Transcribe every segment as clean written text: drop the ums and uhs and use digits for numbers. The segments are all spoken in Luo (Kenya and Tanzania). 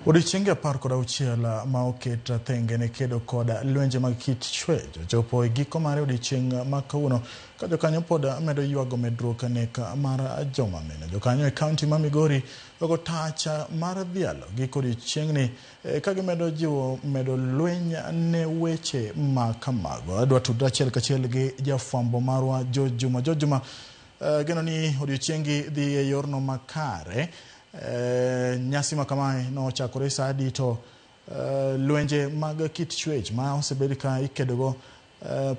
Odiechienge 16 ma oket thenge ne kedo kod lwenje mag kit chwech ochopo e giko mare odiechieng' ma kawuono ka jokanyo pod medo ywago medruok nek mar joma mine. Jokanyo e kaunti ma Migori ogo tach mar dhialo giko odiechieng'ni ka gimedo jiwo medo lweny ne weche ma kamago. Adwa tudre achiel kachiel gi jafwambo marwa George Juma. George Juma, geno ni odiechiengi dhi e yorno makare. Nyasi ma kamae nochakore sa adi to lwenje mag kit chwech ma osebed ka ikedogo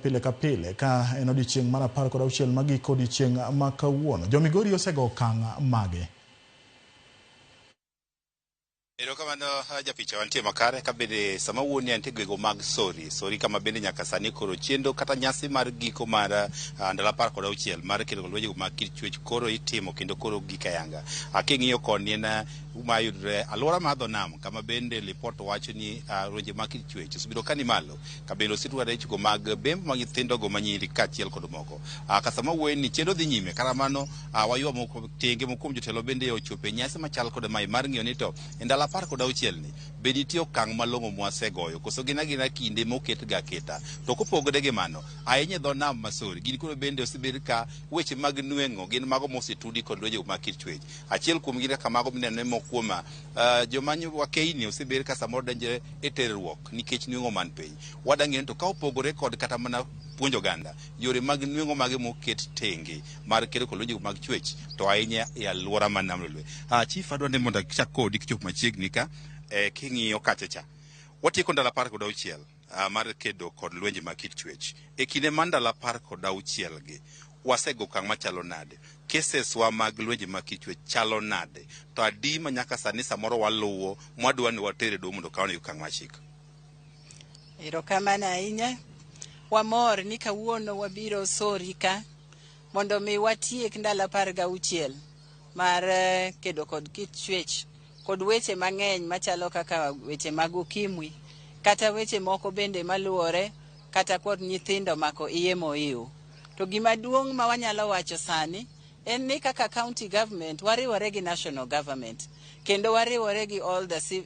pile ka pile ka en odiechieng' mar 16 magiko odiechieng' ma kawuono. Jo Migori osego okang' mage? Erokamano japicha, wantie makare ka bende sama wuoni antie gwego mag Sori Sori kama bende nyaka sani koro chendo kata nyasi mar giko mar ndalo 16 mar kedo kod lwenje mag kit chwech koro itimo kendo koro gik ayanga. King'iyo koni en ma yudore alwora mar dho nam kama bende lipot wacho ni lwenje mag kit chwech osebedo ka ni malo ka bende osetware wechego mag bembo mag nyithindogo manyiri kaachiel kod moko. Ka sama wuoye ni chendo dhi nyime kata mano waywa moko tenge moko kuom jotelo bende ochopo e nyasi machal kod mae mar ng'iyo ni to e ndalo 16 ni be nitie okang' malong'o mwasegoyo koso gin agina kinde moket ga aketa. To kopogore gi mano, ahinya e dho nam ma Sori gin koro bende osebed ka weche mag nweng'o gin mago mosetudi kod lwenje mag kit chwech. Achiel kuom gin kaka mago mineno ni moko kuom joma wakeini osebed ka samoro donjore e terruok nikech nweng'o man piny. Wadang'eyo ni to ka opogore kod kata mana puonjo oganda yore mag nweng'o mage moket tenge mar kedo kod lwenje mag chwech to ahinya e alwora mar Nam Lolwe. Chief, adwa ni mondo achak kodi kichopo machiegni ka king'iyo kacha cha. Watieko ndalo 16 mar kedo kod lwenje mag kit chwech. E kinde mar ndalo 16 gi, wasego okang' machalo nade? Cases wa mag lwenje mag kit chwech chalo nade? To adi ma nyaka sani samoro waluwo mwadwa ni water e doho mondo okawnegi okang' mar chik? Erokamano ahinya. Wamor ni kawuono wabiro Sori ka mondo mi watiek ndalo 16 mar kedo kod kit chwech kod weche mang'eny machalo kaka weche mag ukimwi kata weche moko bende maluwore kata kod nyithindo mako iye moiw. To gima duong' ma wanyalo wacho sani en ni kaka county government wariwore gi national government kendo wariwore gi all the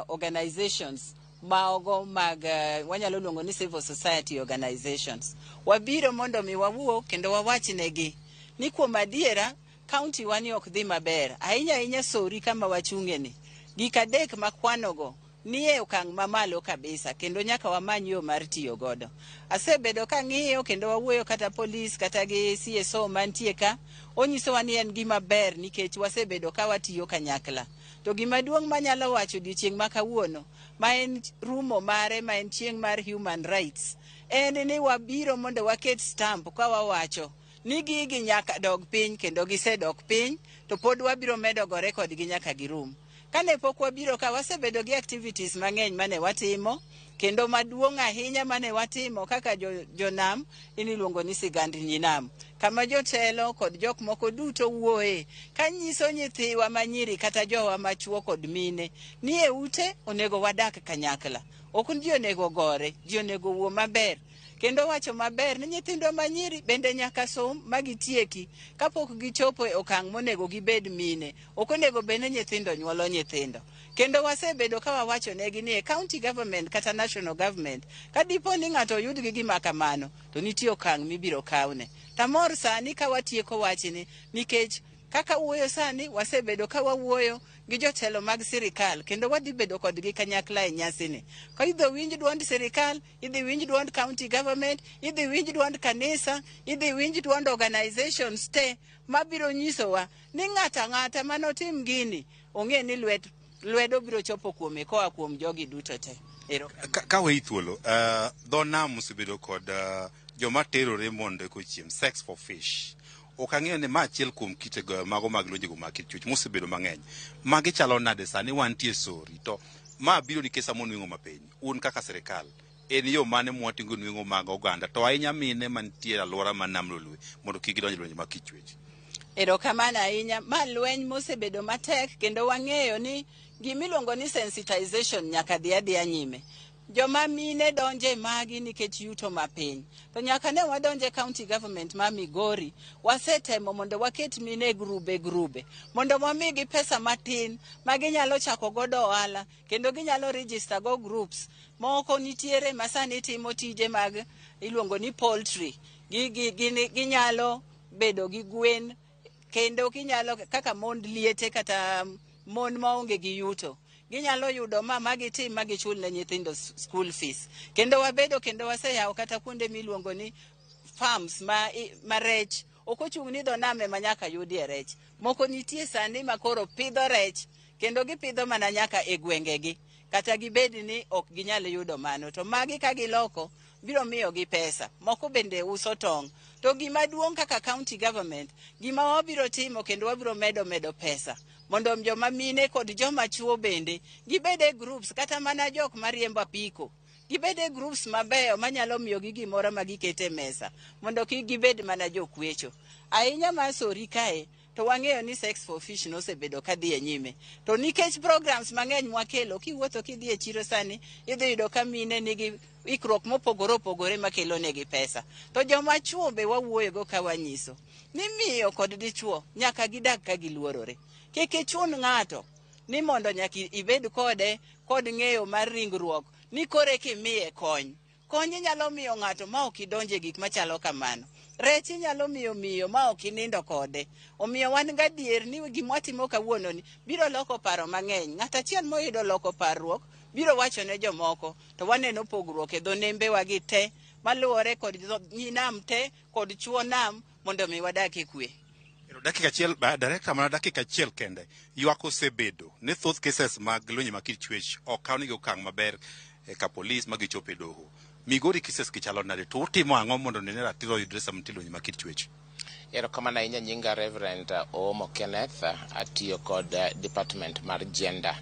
organizations maogo mag wanyalo luongo ni civil society organizations. Wabiro mondo mi wawuo kendo wawach negi ni kuom adiera county wa ni ok dhi maber ahinya ahinya Sori kama wachung'e ni. Gik adek makwanogo nie okang' mamalo kabisa kendo nyaka wamany yo mar tiyo godo. Asebedo kang'iyo kendo wawuoyo kata polis kata gi CSO mantie ka, onyisowa ni en gima ber nikech wasebedo ka watiyo kanyakla. To gima duong' manyalo wacho odiochieng' ma kawuono ma en rumo mare ma en chieng' mar human rights en ni wabiro mondo waket stamp ka wawacho ni gigi nyaka dog piny kendo gisedok piny to pod wabiro medo gore kodgi nyaka girum. Kane pok wabiro ka wasebedo gi activities mang'eny mane watimo kendo maduong' ahinya mane watimo kaka jonam iluongo ni sigand nyinam kama jotelo kod jok moko duto wuoye kanyiso nyithiwa manyiri kata jowa machuo kod mine ni e ute onego wadak kanyakla. Ok ji onego gore, ji onego wuo maber kendo wacho maber ni nyithindwa manyiri bende nyaka som ma gitieki kapok gichopo e okang' monego gibed mine. Ok onego bed ni nyithindo nyuolo nyithindo. Kendo wasebedo ka wawacho negi ni e county government kata national government ka dipo ni ng'ato oyud gi gima kamano to nitie okang' mibiro kawne. Tamor sani ka watieko wachni nikech kaka wuoyo sani wasebedo ka wawuoyo gi jotelo mag sirikal kendo wadhi bedo kodgi kanyakla e nyasini. Ka idhi winj duond sirikal, idhi winj duond county government, idhi winj duond kanisa, idhi winj duond organizations te mabiro nyisowa ni ng'ato ang'ata manotim gini ong'e ni lwedo biro chopo kuome koa kuom jogi duto te. Ka weyi thuolo, dho nam osebedo kod joma terore mondo eka ochiem, sex for fish. Ok ang'eyo ni ma achiel kuom kite mago mag lwenjego mag kit chwech mosebedo mang'eny. Magi chalo nade sani wantie Sori to ma biro nikech samo nweng'o mapiny. Un kaka sirikal, en yo mane mwating'o nweng'o mag oganda to ahinya mine mantie e alwora mar Nam Lolwe mondo kik gidonj e lwenje mag kit chwech? Erokamano ahinya. Ma lweny mosebedo matek kendo wang'eyo ni gimiluongo ni sensitization nyaka dhi adhiya nyime. Joma mine donje magi nikech yuto mapiny. To nyaka ne wadonje county government ma Migori, wasetemo mondo waket mine e grube grube, mondo wamigi pesa matin ma ginyalo chako godo ohala, kendo ginyalo register go groups. Moko nitiere ma sani timo tije mag iluongo ni poultry. Ginyalo bedo gi gwen, kendo ginyalo kaka mond liete kata mon maonge gi yuto. Ginyalo yudo ma gitim ma gichul ne nyithindo school fees. Kendo wabedo kendo waseyawo kata kuonde miluongo ni farms ma rech. Ok ochung' ni dho nam ema nyaka yudie rech. Moko nitie sani ma koro pidho rech, kendo gipidho mana nyaka e gwengegi. Kata gibed ni ok ginyal yudo mano. To magi ka giloko biro miyogi pesa. Moko bende uso tong'. To gima duong' kaka county government, gima wabiro timo kendo wabiro medo pesa mondo joma mine kod joma chuo bende gibed e groups, kata mana jok mariembo apiko gibed e groups mabeyo manyalo miyogi gimoro ma giketo e mesa mondo kik gibed mana jokwecho. Ahinya mar Sori kae, to wang'eyo ni sex for fish nosebedo kadhi e nyime. To nikech programs mang'eny mwakelo, kiwuotho kidhi e chiro sani, idhi yudo ka mine nigi ikruok mopogore opogore makelo negi pesa. To joma chuo be wawuoyogo ka wanyiso ni miyo kod dichuo nyaka gidag ka giluorore. Kik ichun ng'ato ni mondo nyaka ibed kode kod ng'eyo mar ringruok ni kore kimiye kony. Kony inyalo miyo ng'ato ma ok idonje gik machalo kamano. Rech inyalo miyo miyo ma ok inindo kode. Omiyo wan gadier ni gima watimo kawuononi biro loko paro mang'eny. Ng'at achiel moyudo loko parruok biro wacho ne jomoko, to waneno pogruok e dho nembewa gi te maluwore kod nyi nam te kod chuo nam mondo mi wadak e kwe. Dakika achiel, director, mana dakika achiel kende. Ywak osebedo ne thoth cases mag lwenje mag kit chwech ok kaw negi okang' maber ka polis ma gichopo e doho. Migori cases gi chalo nade? To utimo ang'o mondo nene ratiro oyudre sama nitie lwenje mag kit chwech? Erokamano ahinya. Nyinga Reverend Oomo Kenneth, atiyo kod department mar gender.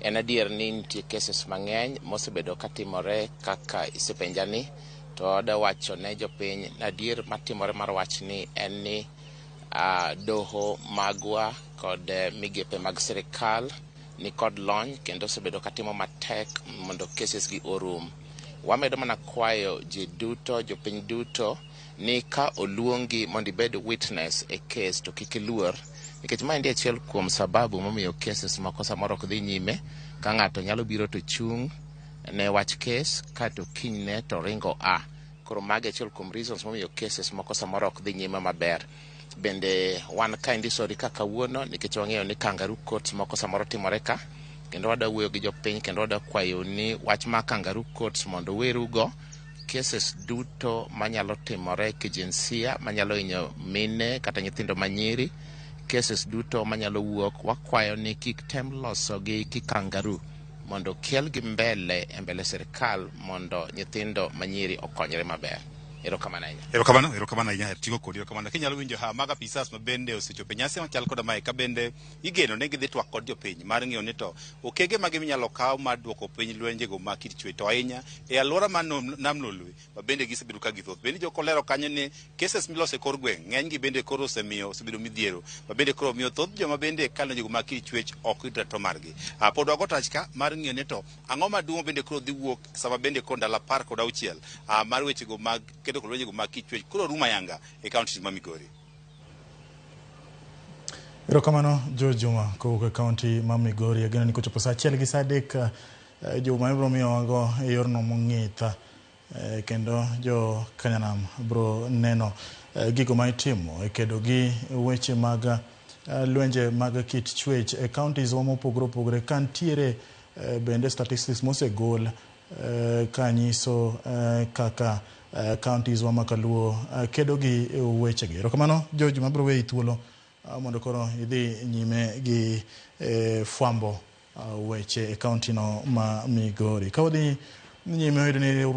En adier ni nitie cases mang'eny mosebedo katimore kaka isepenja ni, to adwa wacho ne jopiny adier matimore mar wachni en ni doho magwa kod migepe mag sirikal ni kod lony kendo osebedo katimo matek mondo cases gi orum. Wamedo mana kwayo ji duto, jopiny duto, ni ka oluongi mondo ibed witness e case to kik iluor, nikech maendi achiel kuom sababu momiyo cases moko samoro ok dhi nyime. Ka ng'ato nyalo biro to chung' ne wach case kato kinyne to ringo a. Koro magi achiel kuom reasons momiyo cases moko samoro ok dhi nyime maber. Bende wan kaendi Sori ka kawuono nikech wang'eyo ni kangaroo courts moko samoro timore ka, kendo wadwa wuoyo gi jopiny kendo wadwa kwayo ni wach mar kangaroo courts mondo werugo. Cases duto manyalo timore kijinsia manyalo hinyo mine kata nyithindo manyiri, cases duto manyalo wuok, wakwayo ni kik tem losogi ki kangaroo, mondo kelgi mbele e mbele sirikal mondo nyithindo manyiri okonyre maber. Erokamano ahinya. Erokamano, erokamano ahinya tigo kodi, erokamano. Kinyalo winjo ha maga apisas ma bende osechopo e nyasi machal koda mae, ka bende igeno ne gidhi twak kod jopiny mar ng'iyo ni to okenge mage minyalo kaw mar duoko piny lwenjego mag kit chwech, to ahinya e alwora mar nam Lolwe ma bende gisebedo ka githoth. Bende jok olero kanyo ni cases miloso e kor gweng' ng'enygi bende koro osemiyo osebedo midhiero ma bende koro miyo thoth joma bende kalo lwenjego mag kit chwech ok yud ratiro margi. Pod wago tach ka mar ng'iyo ni to ang'o maduong' bende koro dhi wuok sama bende koro ndalo 16 mar wechego mag kedo kod lwenjego mag kit chwech koro rumo ayanga e kaunti ma Migori. Erokamano George Juma kowuok e kaunti ma Migori. Ageno ni kochopo saa 1 gi saa 3 Juma ibiro miyowago e yorno mong'ith, kendo jo Kanyanam biro neno gigo ma itimo e kedo gi weche mag lwenje mag kit chwech e counties wa mopogore opogore, ka ntiere bende statistics mosegol kanyiso kaka counties wa ma kaluo kedo gi wechegi. Erokamano George Juma, biro weyi thuolo mondo koro idhi nyime gi fwambo weche e kaunti no ma Migori. Ka wadhi nyime, wayudo ni riwruok